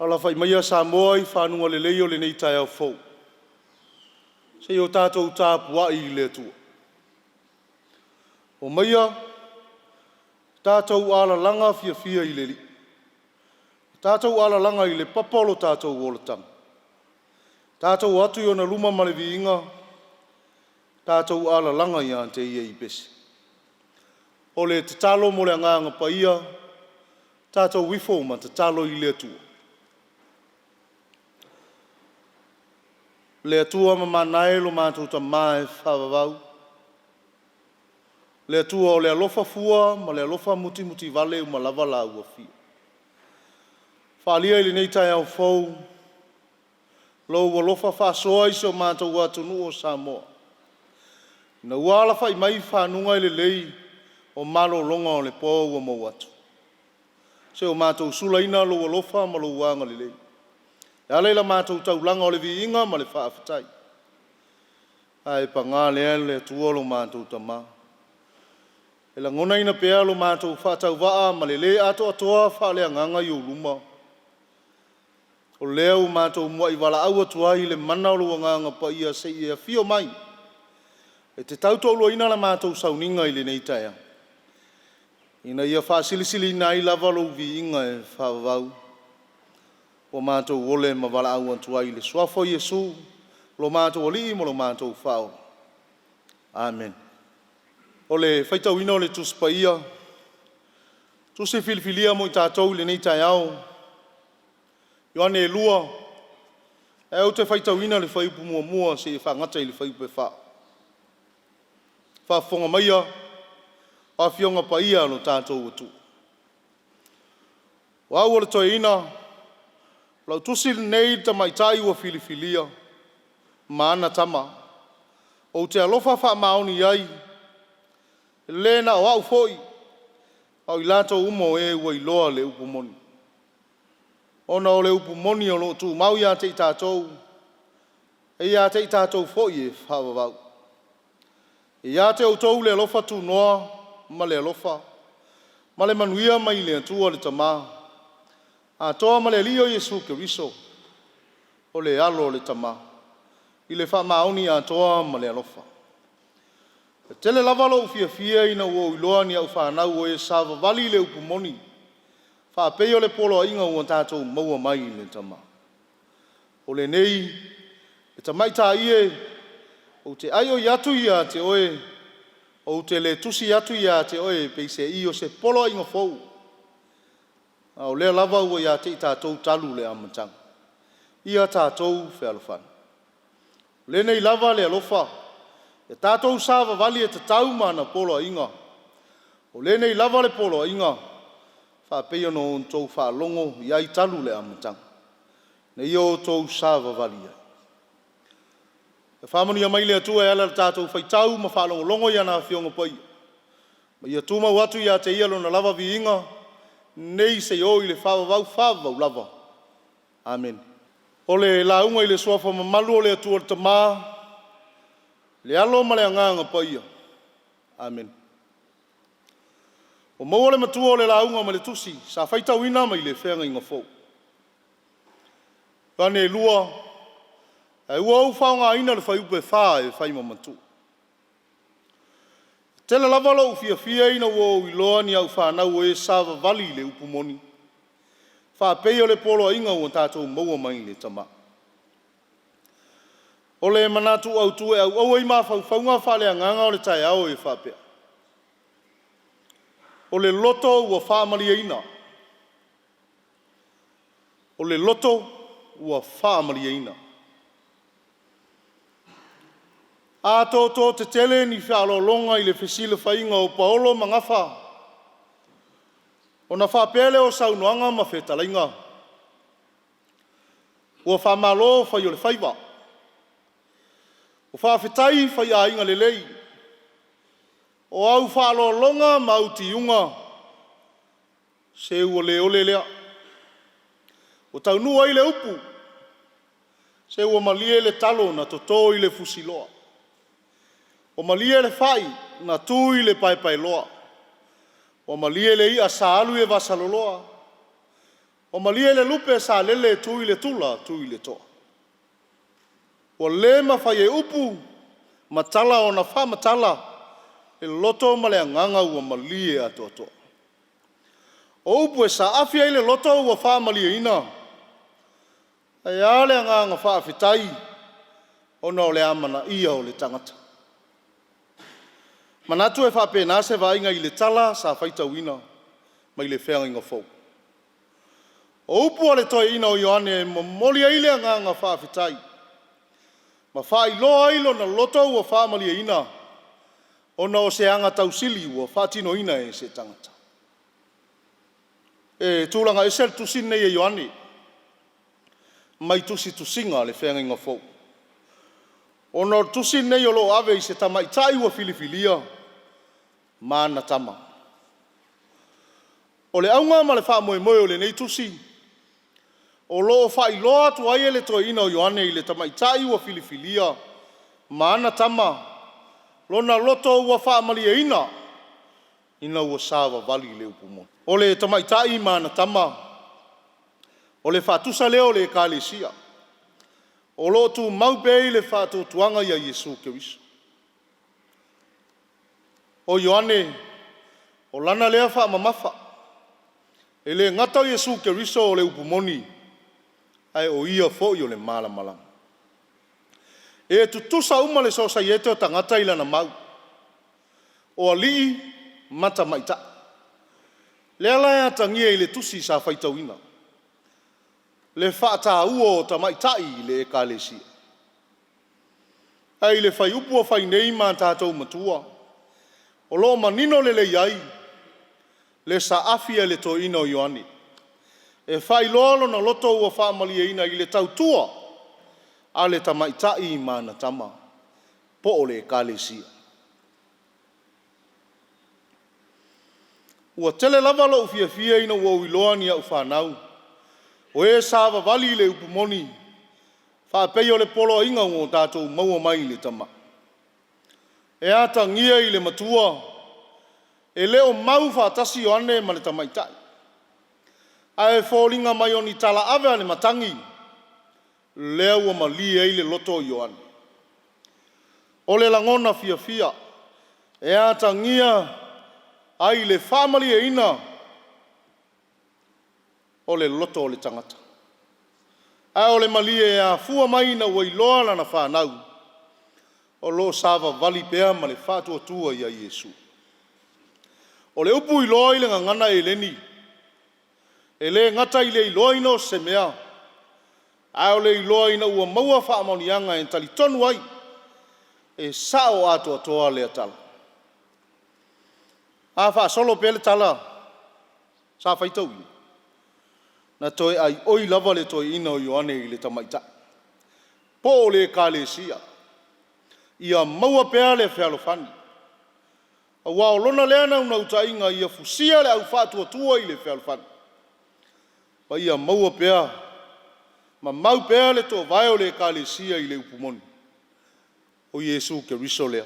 Alafai maia Samoa i fanuga lelei o lenei taeao fou, se i o tatou tapuai i le Atua. Omaia tatou alalaga fiafia i le Alii, tatou alalaga i le papa o lo tatou olataga, tatou o atu i ona luma ma le viiga, tatou alalaga ia te Ia i pese. O le tatalo mo le Agaga Paia, tatou ifo ma tatalo i le Atua. Le Atua mamana e lo matou Tama e faavavau, le Atua o le alofa fua ma le alofa mutimutivale uma lava la ua fia. Faaalia i lenei taeao fou Lou alofa faasoa i si o matou atunuu o Samoa, ina ua alafai mai i fanuga lelei o malologa o le po ua mou atu. Se ua matou sulaina Lou alofa ma Lou agalelei e ala i la matou taulaga o le viiga ma le faafetai. Ae paga lea le Atua lo matou Tama, e lagonaina pea lo matou faatauvaa ma le le atoatoa faaleagaga i ou luma, o lea ua matou muai valaau atu ai i le mana o Lou Agaga Paia se i e afio mai e te tautoaluaina la matou sauniga i lenei taeao, ina ia faasilisiliina ai lava Lou viiga e faavavau. Ua matou ole ma valaau atu ai i le Suafa o Iesu, lo matou Alii ma lo matou Faaola. Amene. O le faitauina o le Tusi Paia, Tusi filifilia mo i tatou i lenei taeao, Ioane 2, ae ou te faitauina le fuaiupu 1 seia fagata i le fuaiupu 4. Faafofoga maia o Afioga Paia a lo tatou atunuu. O au o le toeaina, o lau tusi lenei i le tamaitai ua filifilia ma ana tama, ou te alofa faamaoni i ai, e le na o au foi, a o i latou uma o e ua iloa le upu moni. Ona o le upu moni o lo o tumau ia te i tatou, e ia te i tatou foi e faavavau. E ia te outou le alofa tunoa ma le alofa ma le manuia mai le Atua le Tama atoa ma le Alii o Iesu Keriso o le Alo o le Tama, i le faamaoni atoa ma le alofa. E tele lava lou fiafia ina ua ou iloa ni au fanau o e savavali i le upu moni faapei o le poloaiga ua tatou maua mai le Tama. O lenei, le tamaitai e, ou te aioi atu ia te oe, ou te le tusi atu ia te oe peiseai o se poloaiga fou, a o lea lava ua ia te i tatou talu le amataga. Ia tatou fealofani. O lenei lava le alofa, ia tatou savavali e tatau ma ana poloaiga. O lenei lava le poloaiga faapei ona outou faalogo i ai talu le amataga, ina ia outou savavali ai. Ia faamanuia mai le Atua e ala i le tatou faitau ma faalogologo i ana Afioga Paia, ma ia tumau atu ia te Ia Lona lava viiga, nei seia oo i le faavavau, faavavau lava. Amene. O le lauga i le Suafa mamalu o le Atua le Tama, le Alo ma le Agaga Paia. Amene. Ua maua le matua o le lauga mai le tusi sa faitauina mai le Feagaiga Fou. Ioane 2, ae ua ou faaaogaina le fuaiupu 4 e fai ma matua. E tele lava lou fiafia ina ua ou iloa ni au fanau o e savavali i le upu moni, faapei o le poloaiga ua tatou maua mai le Tama. O le manatu autu e auau ai mafaufauga faaleagaga o le taeao e faapea; o le loto ua faamalieina. O le loto ua faamalieina. A toto tetele ni faaaloaloga i le fesilafaiga o paolo ma gafa, ona faapea lea o saunoaga ma fetalaiga, Ua faamalo fai o le faiva, ua faafetai faiaiga lelei, o au faaaloaloga ma au tiuga, se ua le ole lea. Ua taunuu ai le upu, se ua malie le talo na toto i le fusiloa, ua malie le fai na tu i le paepaeloa, ua malie le i'a sa alu i le vasaloloa, ua malie le lupe sa lele tu i le tula tu i le toa. Ua le mafai e upu ma tala ona faamatala le loto ma le agaga ua malie atoatoa. O upu e saafi ai le loto ua faamalieina, ae a le agaga faafetai ona o le amanaia o le tagata. E manatu e faapena se vaaiga i le tala sa faitauina mai le Feagaiga Fou. O upu a le toeaina o Ioane e momoli ai le agaga faafetai ma faailoa ai lona loto ua faamalieina ona o se aga tausili ua faatinoina e se tagata. E tulaga ese le tusi lenei a Ioane mai tusitusiga a le Feagaiga Fou, ona o le tusi lenei o lo o ave i se tamaitai ua filifilia ma ana tama. O le auga ma le faamoemoe o lenei tusi, o lo o faailoa atu ai e le toeaina o Ioane i le tamaitai ua filifilia ma ana tama lona loto ua faamalieina ina ua savavali i le upu moni. O le tamaitai ma ana tama, o le faatusa lea o le ekalesia o lo o tumau pea i le faatuatuaga ia Iesu Keriso. O Ioane, o lana lea faamamafa, e le gata o Iesu Keriso o le upu moni, ae o Ia foi o le malamalama. E tutusa uma le sosaiete o tagata i lana mau, o alii ma tamaitai. O lea la e atagia i le tusi sa faitauina le faataua o tamaitai i le ekalesia. Ae i le fuaiupu ua fai nei ma tatou matua, o lo o manino lelei ai le saafi a le toeaina o Ioane e faailoa lona loto ua faamalieina i le tautua a le tamaitai ma ana tama, po o le ekalesia. Ua tele lava lou fiafia ina ua ou iloa ni au fanau o e savavali i le upu moni faapei o le poloaiga ua tatou maua mai le Tama. E atagia i le matua, e le o mau faatasi Ioane ma le tamaitai, ae foliga mai o ni talaave a le matagi lea ua malie ai le loto o Ioane. O le lagona fiafia e atagia ai le faamalieina o le loto o le tagata, ae o le malie e afua mai ina ua iloa lana fanau o lo o savavali pea ma le faatuatua ia Iesu. O le upu iloa i le gagana Eleni, e le gata i le iloaina o se mea, a o le iloa ina ua maua faamaoniaga e talitonu ai, e sao atoatoa lea tala. A faasolo pea le tala sa faitauina, na toe aioi lava le toeaina o Ioane i le tamaitai po o le ekalesia ia maua pea le fealofani, aua o lona lea naunautaiga ia fusia le au faatuatua i le fealofani, ma ia maua pea ma mau pea le toovae o le ekalesia i le upu moni, o Iesu Keriso lea.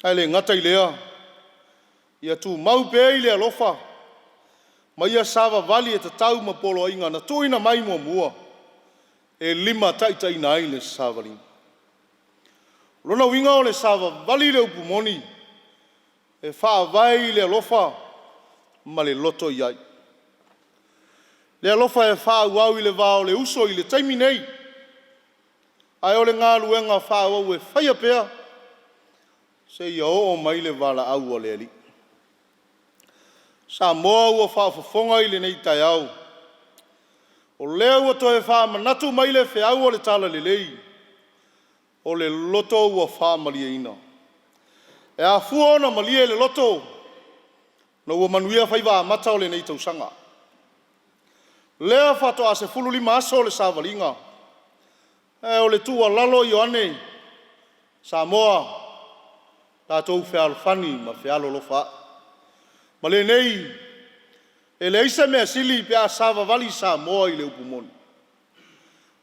Ae le gata i lea, ia tumau pea i le alofa ma ia savavali e tatau ma poloaiga na tuuina mai muamua e limataitaiina ai le savaliga. O lona uiga o le savavali i le upu moni, e faavae i le alofa ma le loto i ai. Le alofa e faaauau i le va o le uso i le taimi nei, ae o le galuega faaauau e faia pea seia oo mai le valaau a le Alii. Samoa ua faafofoga i lenei taeao, o lea ua toe faamanatu mai le feau o le Talalelei, o le loto ua faamalieina. E afua ona malie le loto ina ua manuia faiva amata o lenei tausaga. Lea faatoa 15 aso le savaliga, ae o le tuualalo Ioane, Samoa, tatou fealofani ma fealolofaai. Ma lenei, e leai se mea sili pe a savavali Samoa i le upu moni.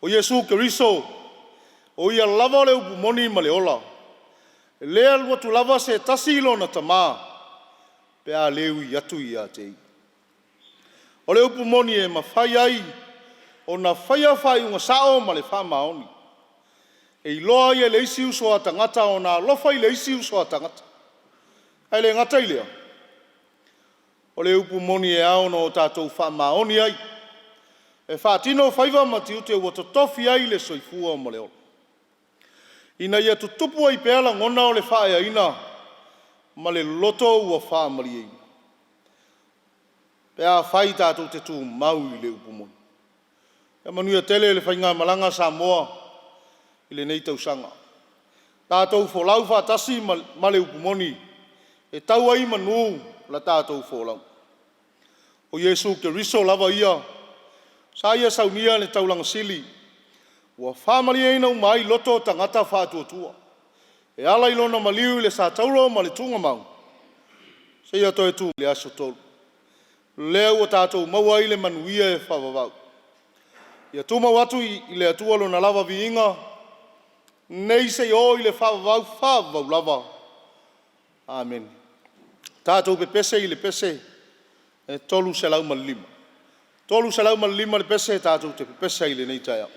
O Iesu Keriso o Ia lava o le upu moni ma le ola. E le alu atu lava se tasi i lona Tama pe a le ui atu ia te Ia. O le upu moni e mafai ai ona faia faaiuga sao ma le faamaoni. E iloa ai e le isi uso a tagata ona alofa i le isi uso a tagata. Ae le gata i lea, o le upu moni e ao ona tatou faamaoni ai e faatino faiva ma tiute ua totofi ai le soifua ma le ola, ina ia tutupu ai pea lagona o le faaeaina ma le loto ua faamalieina, pe afai tatou te tumau i le upu moni. Ia manuia tele le faigamalaga a Samoa i lenei tausaga. Tatou folau faatasi ma le upu moni e tau ai i manu la tatou folauga. O Iesu Keriso lava ia sa Ia saunia le taulaga sili ua faamalieina uma ai loto o tagata faatuatua e ala i Lona maliu i le satauro ma le tuugamau seia toe i le aso Tolu, lea ua tatou maua ai le manuia e faavavau. Ia tumau atu i le Atua Lona lava viiga nei seia oo i le faavavau, faavavau lava. Amene. Tatou pepese i le pese e 305. E 305 le pese tatou te pepese ai i lenei taeao.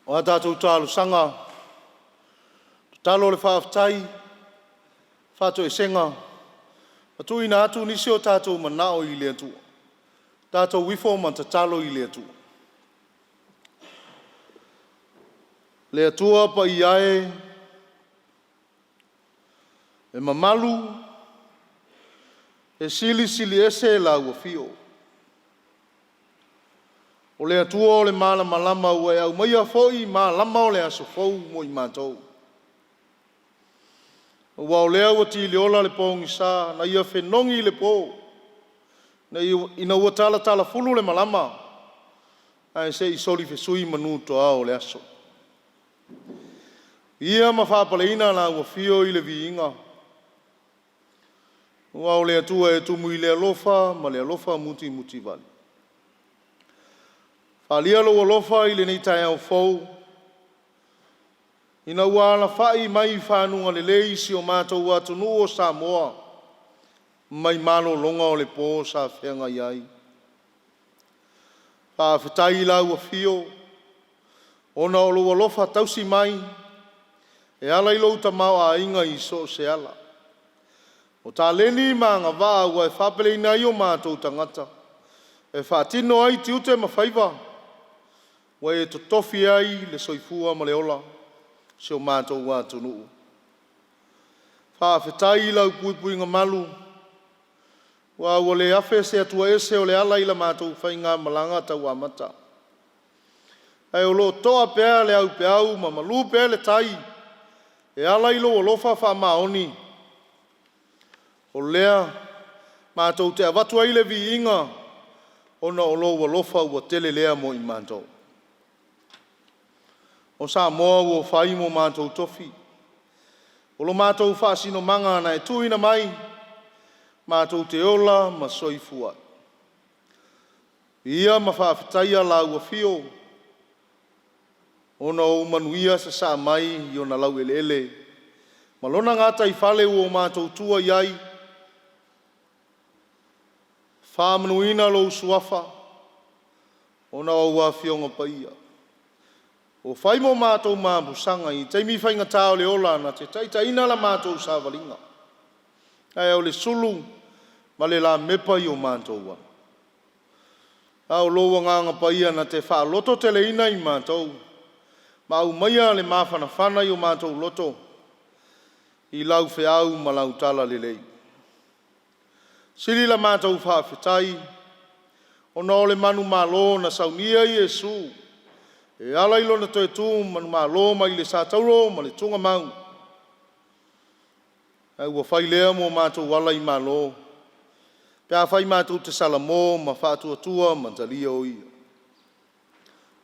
O a tatou talosaga, tatalo o le faafetai, faatoesega ma tuuina atu nisi o tatou manao i le Atua, tatou ifo ma tatalo i le Atua. Le Atua Paia e, e mamalu, e silisili ese Lau Afio. O le Atua o le malamalama ua e aumaia foi malama o le aso fou mo i matou. Aua o lea ua tiliola le pogisa na ia fenogi le po ina ua talatalafulu le malama ae se i solifesui manu toa o le aso. Viia ma faapaleina lau Afio i le viiga, aua o le Atua e tumu i le alofa ma le alofa mutimutivale. Faaalia lou alofa i lenei taeao fou ina ua alafai mai i faguga lelei si o matou atunuu o Samoa mai malologa o le po sa feagai ai. Faafetai i lau Afio ona o lou alofa tausi mai e ala i lou tamaoaiga i so o se ala. O taleni ma agavaa ua e faapaleina ai o matou tagata e faatino ai tiute ma faiva ua e totofi ai le soifua ma le ola o si o matou atunuu. Faafetai i lau puipuiga malu aua ua le afe se atua ese o le ala i la matou faigamalaga tauamata, ae o lo o toa pea le aupeau ma malu pea le tai e ala i lou alofa faamaoni. O lea matou te avatu ai le viiga ona o lou alofa ua tele lea mo i matou. O Samoa ua fai ma o matou tofi, o lo matou faasinomaga na e tuuina mai matou te ola ma soifua ai. Viia ma faafetaia lau Afio ona o ou manuia sasaa mai i ona laueleele ma lona gataifale ua matou tua i ai. Faamanuina lou Suafa ona o ou Afioga Paia ua fai ma o matou mapusaga i taimi faigata o le ola na te taitaiina la matou savaliga, ae o le sulu ma le lamepa i o matou ala. A o lou Agaga Paia na te faalototeleina i matou ma aumaia le mafanafana i o matou loto i lau feau ma lau talalelei. Sili la matou faafetai ona o le manumalo na saunia Iesu e ala i Lona toe tu manumalo mai le satauro ma le tugamau, ae ua fai lea mo matou ala i malo pe afai matou te salamo ma faatuatua ma talia o Ia.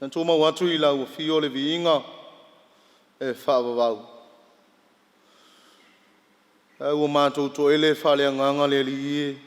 E tumau atu i lau Afio le viiga e faavavau, ae ua matou toele faaleagaga le Alii e,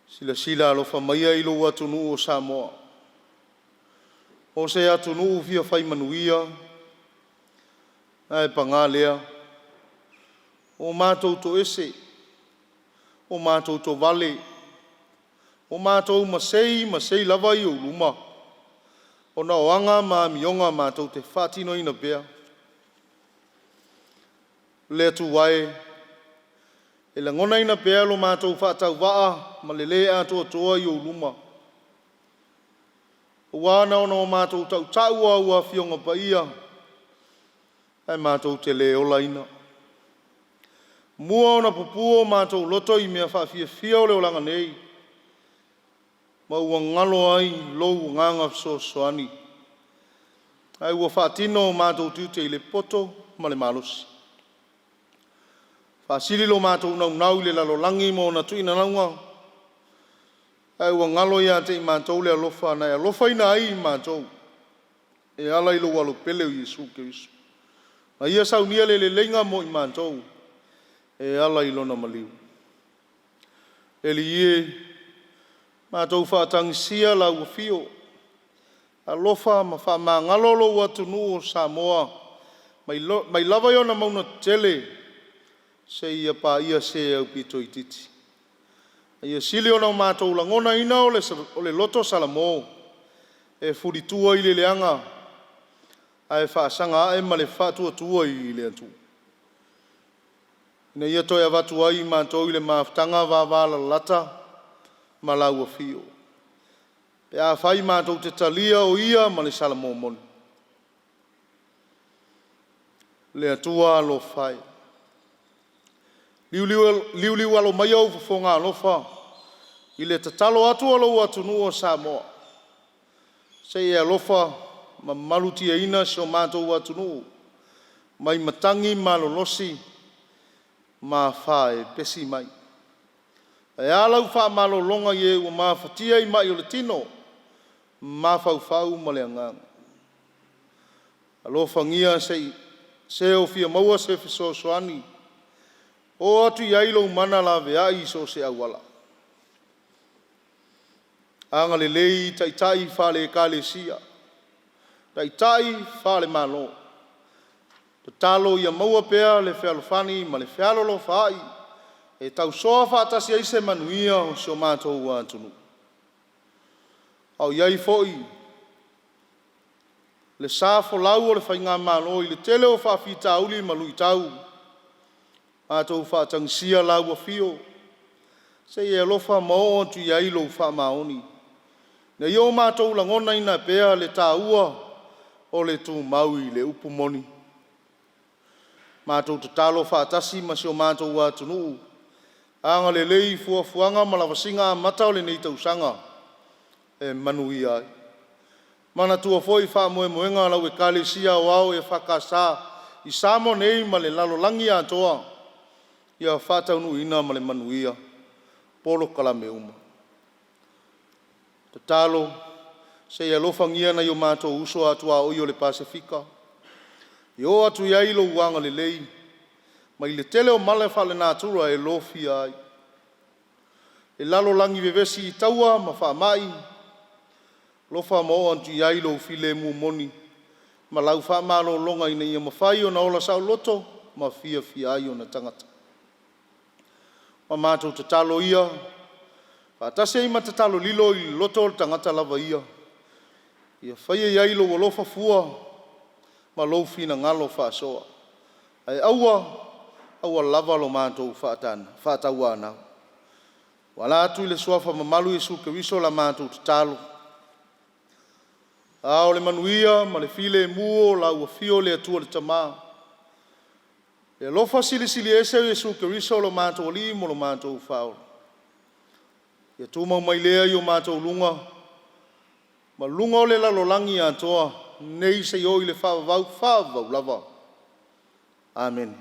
silasila alofa maia i lou atunuu o Samoa, o se atunuu fia fai manuia, ae paga lea, ua matou toese, ua matou tovale, ua matou masei masei lava i ou luma ona o aga ma amioga matou te faatinoina pea. Le Atua e, e lagonaina pea lo matou faatauvaa ma le le atoatoa i ou luma, ua na ona matou tautau o au Afioga Paia ae matou te le olaina. Mua ona pupuo matou loto i mea faafiafia o le olaga nei, ma ua galo ai lou Agaga Fesoasoani, ae ua faatino o matou tiute i le poto ma le malosi. Faasili lo matou naunau i le lalolagi ma ona tuinauga, ae ua galo ia te i matou le alofa na e alofaina ai i matou e ala i lou Alo pele o Iesu Keriso, na Ia saunia le leleiga mo i matou e ala i Lona maliu. Le Alii e, matou faatagisia lau Afio, alofa ma faamagalo lou atunuu o Samoa mai lava i ona mauga tetele seia paia se aupito itiiti. A ia sili ona matou lagonaina o le loto salamo e fulitua i le leaga ae faasaga ae ma le faatuatua i le Atua, ina ia toe avatu ai matou i le mafutaga vavalalata ma lau Afio, pe afai matou te talia o Ia ma le Salamo moni. Le Atua alofa e, liuliualo maia ou fofoga alofa i le tatalo atu a lou atunuu o Samoa. Se i e alofa ma malutiaina si o matou atunuu mai matagi malolosi ma afa e pepesi mai. Ae a lau faamalologa i e ua mafatia i mai o le tino, mafaufau ma le agaga. Alofagia se o fia maua se fesoasoani, oo atu i ai lou mana laveai i so o se auala. Agalelei i taitai faale-Ekalesia, taitai faale-Malo, tatalo ia maua pea le fealofani ma le fealolofaai e tausoa faatasi ai se manuia o si o matou atunuu. A o i ai foi le sa folau o le Faigamalo i le tele o faafitauli ma luitau, matou faatagisia lau Afio se i e alofa ma oo atu i ai lou faamaoni, ina ia o matou lagonaina pea le taua o le tumau i le upu moni. Matou tatalo faatasi ma si o matou atunuu, agalelei i fuafuaga ma lavasiga amata o lenei tausaga e manuia ai. Manatua foi faamoemoega o lau Ekalesia Aoao EFKS i Samoa nei ma le lalolagi atoa, ia faataunuuina ma le manuia polokalame uma. Tatalo, se i alofagia nai o matou uso a tuaoi o le Pasefika, ia oo atu i ai lou agalelei mai le tele o mala faalenatura e lofia ai le lalolagi vevesi i taua ma faamai. Alofa ma oo atu i ai lou filemu moni ma lau faamalologa ina ia mafai ona ola saoloto ma fiafia ai ona tagata. Ma matou tatalo ia faatasi ai ma tatalo lilo i le loto o le tagata lava ia, ia faia i ai lou alofa fua ma lou finagalo faasoa, ae aua, aua lava lo matou faatauanau. Ua ala atu i le suafa mamalu o Iesu Keriso la matou tatalo. Ao le manuia ma le filemu o lau Afio le Atua le Tama, le alofa silisili ese o Iesu Keriso lo matou Alii ma lo matou Faaola, ia tumau mai lea i o matou luga ma luga o le lalolagi atoa, nei seia oo i le faavavau, faavavau lava. Amene.